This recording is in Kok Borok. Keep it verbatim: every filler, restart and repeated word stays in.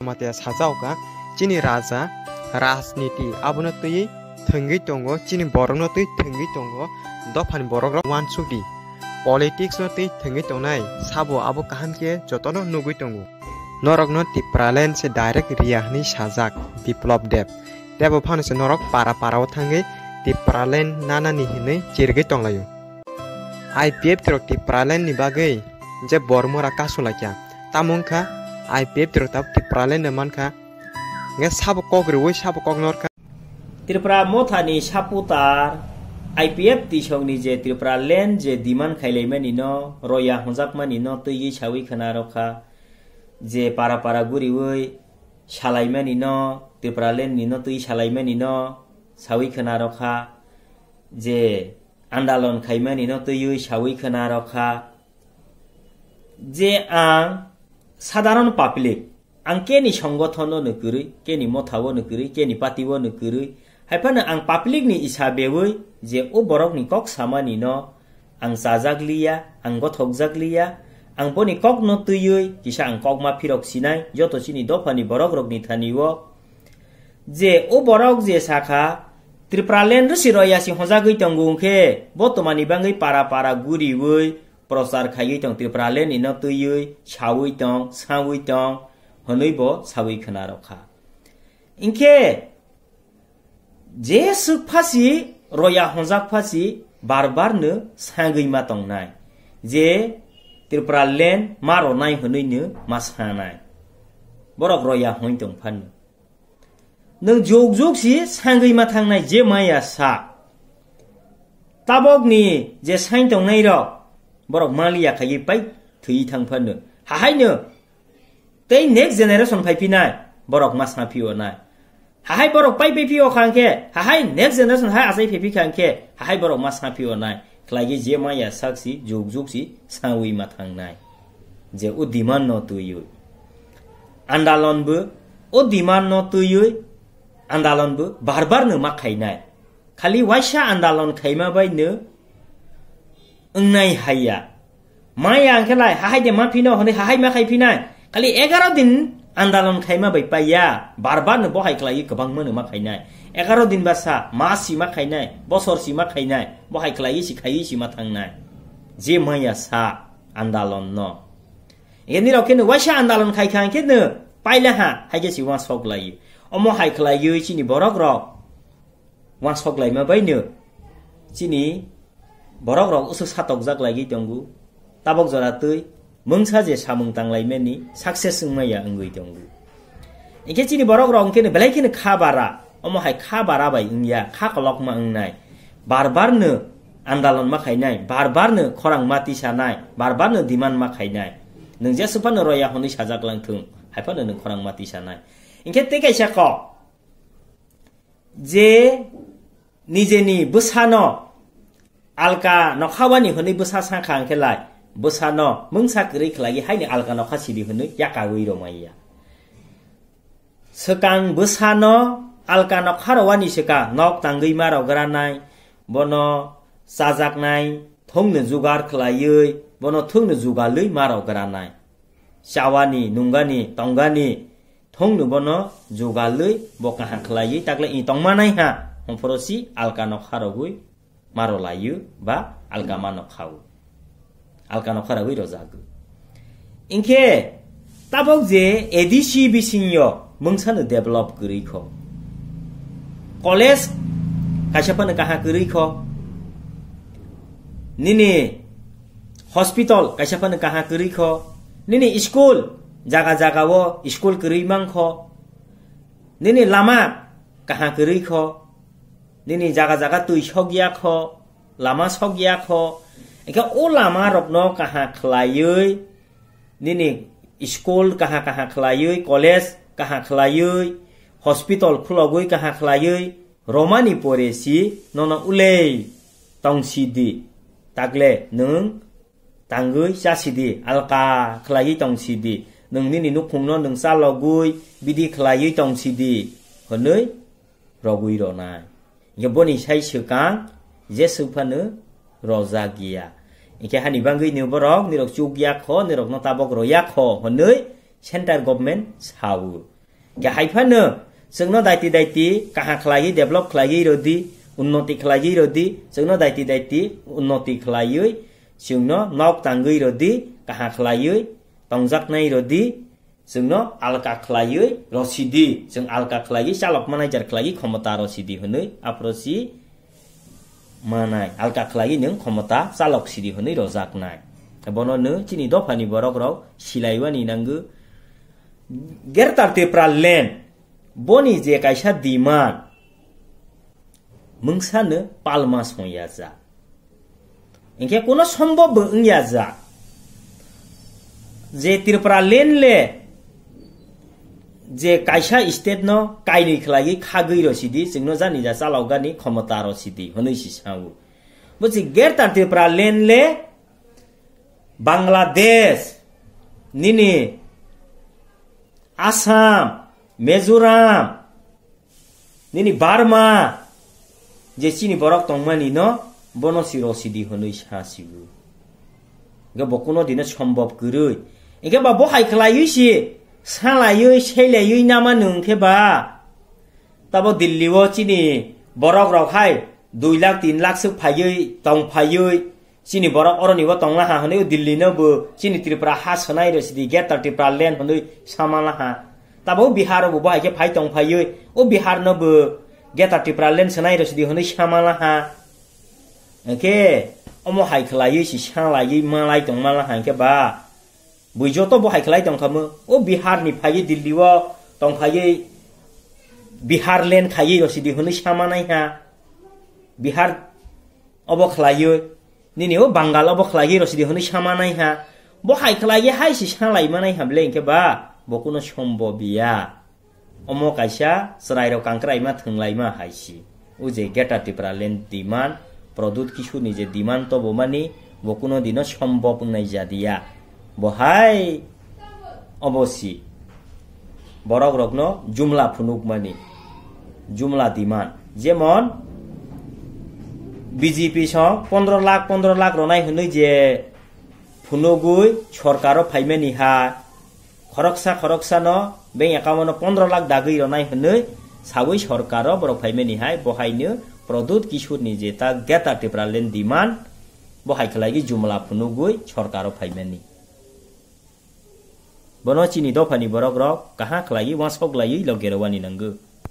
Matiya sajao kha, chini raja rajniti abono twiwi thwngwi tongo, chini borokno twi thwngwi tongo, dophani borokrok wansukdi. Politics no twi thwngwi tongnai sabo abo kaham khe jotono nugwi tongo. Norokno Tipraland se direct riya hwnwi sajak Biplab Deb. Tebo phano se norok para para o thangwi Tipraland nanani hwnwi chirigwi tonglaio. I P F T rok Tipraland ni bagwi je bormora kasu laikya. Tamo wngkha I P F T rok tab Tipraland no mankha. Nge sabo kok rwui sabo kok norkha. Tripura Mothani supporter I P F T songni je Tripura land je demand khailaimani no, roya hwnjakmani no twiwi sawi khna rokha, je para para guriwi salaimani no, Tripura land ni no twi salaimani no sawi khna rokha, je andalon khaimani no twiwi sawi khna rokha, je ang sadharon public, ang keni songothono no kwrwi, keni mothao no kwrwi, keni patio no kwrwi, haiphano ang public ni isa bewi je o borok ni kok samani no ang chajak liya, ang gothokjak liya, ang boni kok no twiwi kisa ang kok ma phirok sinai, joto chini dopha ni borok rok ni thani o je o borok je sakha Tripura land rwsi roya si hwnjagwi tongo hwnkhe bo twmani bangwi para para guriwi prochar khaiwi tong, Tripura land ni no twiwi sawi tong, sawi tong hwnwi bo sawi khna rokha. Hinkhe je swk phasi, roya hwnjak phasi bar bar no sagwi ma tongnai je Tripura land ma ronai hwnwi no ma sanai. Borok roya hwn tong phano. Nwng juk juk si sangwi ma thangnai je maya sa. Tabok ni je sain tongnai rok, borok maliya khaiwi pai thwi thang phano. Hahai no tei next generation phai phinai, borok ma sa phio nai. Hahai borok pai pai phio khang khe, hahai next generation hai achai phai phi khang khe, hahai borok ma sa phio nai. Khlai je maya sak si, juk juk si, sangwi ma thangnai. Je o demand no twiwi. Andalon bo, o demand no twiwi, andalon bo bar bar no ma khainai. Khali waisa andalon khaima bai no wngnai haiya. Maya ang khe lai, hahai de ma phino, hwnwi hahai ma khai phinai. Khali egaro din andalon khaima bai paiya, bar bar no bo hai khlaiwi kwbangma no ma khainai. Egaro din ba sa, ma si ma khainai, bosor si ma khainai, bo hai khlaiwi si khaiwi si ma thangnai. Je maya sa andalon no. Ege nirok khe no waisa andalon khai kha khe no paila ha, hai khe si uansok lai. Omo hai khlaiwi chini borok rok uansok laima bai no chini borok rok usuk satokjak laiwi tongo. Tabok jora twi mungsa je samung tanglaimani success wngmaya wngwi tongo. Hinkhe chini borok rok hinkhe no belai kheno kha bara, omo hai kha bara bai wngya, kha kolokma wngnai. Bar bar no andalon ma khainai, bar bar no khorang ma tisanai, bar bar no demand ma khainai. Nwng jesuk phano roya hwnwi sajak lang thung, hai phano nwng khorang ma tisanai. Hinkhe tei kaisa kok, je nijeni bwsano alka nokhawani hwnwi bwsa sakha hwnkhe lai, bwsano mungsa kwrwi khlaiwi haini alka nokha sidi hwnwi yakaui romaiya. Swkang bwsano alka nokha rowani swkang nok tangwi ma rogranai, bono chajaknai thungno jugar khlaiwi, bono thungno jugalwi ma rogranai. Chawani, nungani, tongani, thungno bono jugalwi bo kaham khlaiwi takle i tongmanai ha, hongphorosi alka nokha rogwi maro laiyo ba alka mano khao. Alka nokha rogwi rojago. Hinkhe tabok je A D C bisingyo mungsano develop kwrwi kho. College kaisa phano kaham kwrwi kho. Nini hospital kaisa phano kaham kwrwi kho. Nini school jaga jaga o school kwrwi mang kho. Nini lama kaham kwrwi kho. Nini jaga jaga twi sokya kho, lama sokya kho. Hinkhe o lama rokno kaham khlaiwi, nini school kaham kaham khlaiwi, college kaham khlaiwi, hospital khulogwi kaham khlaiwi, romani pore si nono ulei tong sidi. Takle nwng tangwi chasidi, alka khlaiwi tongsidi, nwng nini nukhungno nwng chalogwi bidi khlaiwi tongsidi hwnwi rogwi ronai. Hinkhe boni sai swkang jeswk phano rojak ya. Hinkhe hani bangwi ni borok nirok chukya kho, nirokno tabok roya kho hwnwi center government sao. Khe hai phano chwngno daiti daiti kaha khlaiwi develop khlaiwi rodi, unnoti khlaiwi rodi, chwngno daiti daiti unnoti khlaiwi chwngno nok tangwi rodi, kaha khlaiwi tongjaknai rodi, chwngno alka khlaiwi rosidi, chwng alka khlaiwi chalok manai jar khlaiwi khomota rosidi hwnwi aphrosi manai, alka khlaiwi nwng khomota chalok sidi hwnwi rojaknai. Bono nw chini dophani borok rok silaiwani nangw. Greater Tipraland boni je kaisa demand mungsa nw palma songya ja. Hinkhe kuno sombob bo wngya ja. Je Tipraland le je kaisa state no kainwi khlaiwi khagwi rosidi, chwngno jani ja chalokgani khomota rosidi hwnwi si sao. Bo si Greater Tipraland le Bangladesh, nini Assam, Mizoram, nini Burma, je chini borok tongmani no, bono si rosidi hwnwi sa sigo. Hinkhe bo kuno dino sombob kwrwi. Hinkhe ba bo hai khlaiwi si, salaiwi, selaiwi nama nwng khe ba. Tabo Delhi o chini borok rok hai dui lakh tin lakh swk phaiwi tong phaiwi, chini borok oroni o tongla ha hwnwi o Delhi no bo chini Tripura ha swnai rosidi Greater Tipraland hwnwi sama la ha. Tabo o Bihar o bo bo hai khe phai tong phaiwi o Bihar no bo Greater Tipraland swnai rosidi hwnwi sama la ha. Hinkhe omo hai khlaiwi si salaiwi malai tong mala ha hinkhe ba. Bui joto bo hai khlai tong kha mo. O Bihar ni phaiwi Delhi o tong phaiwi Bihar land khaiwi rosidi hwnwi sama nai ha. Bihar obo khlaiwi. Nini o Bangal obo khlaiwi rosidi hwnwi sama nai ha. Bo hai khlaiwi hai si salai manai ha bele hinkhe ba. Bo kuno sombob ya. Omo kaisa chwrairok kangkraima thwnglaima hai si. O je Greater Tipraland demand, Pradyut Kishore ni je demand tobomani, bo kuno dino sombob wngnai jadiya. Bo hai obo si. Borok rokno jumla phunukmani. Jumla demand. Jemon B J P song pondro lakh, pondro lakh ronai hwnwi je phunugwi sorkaro phaimani ha. Khoroksa khoroksano bank account o pondro lakh dagwi ronai hwnwi sawi sorkaro borok phaimani hai, bo haino Pradyut Kishore ni je ta Greater Tipraland demand, bo hai khlaiwi jumla phunugwi sorkaro phaimani. Bono chini dophani borok rok kaha khlaiwi wansok laiwi logerowani nangw.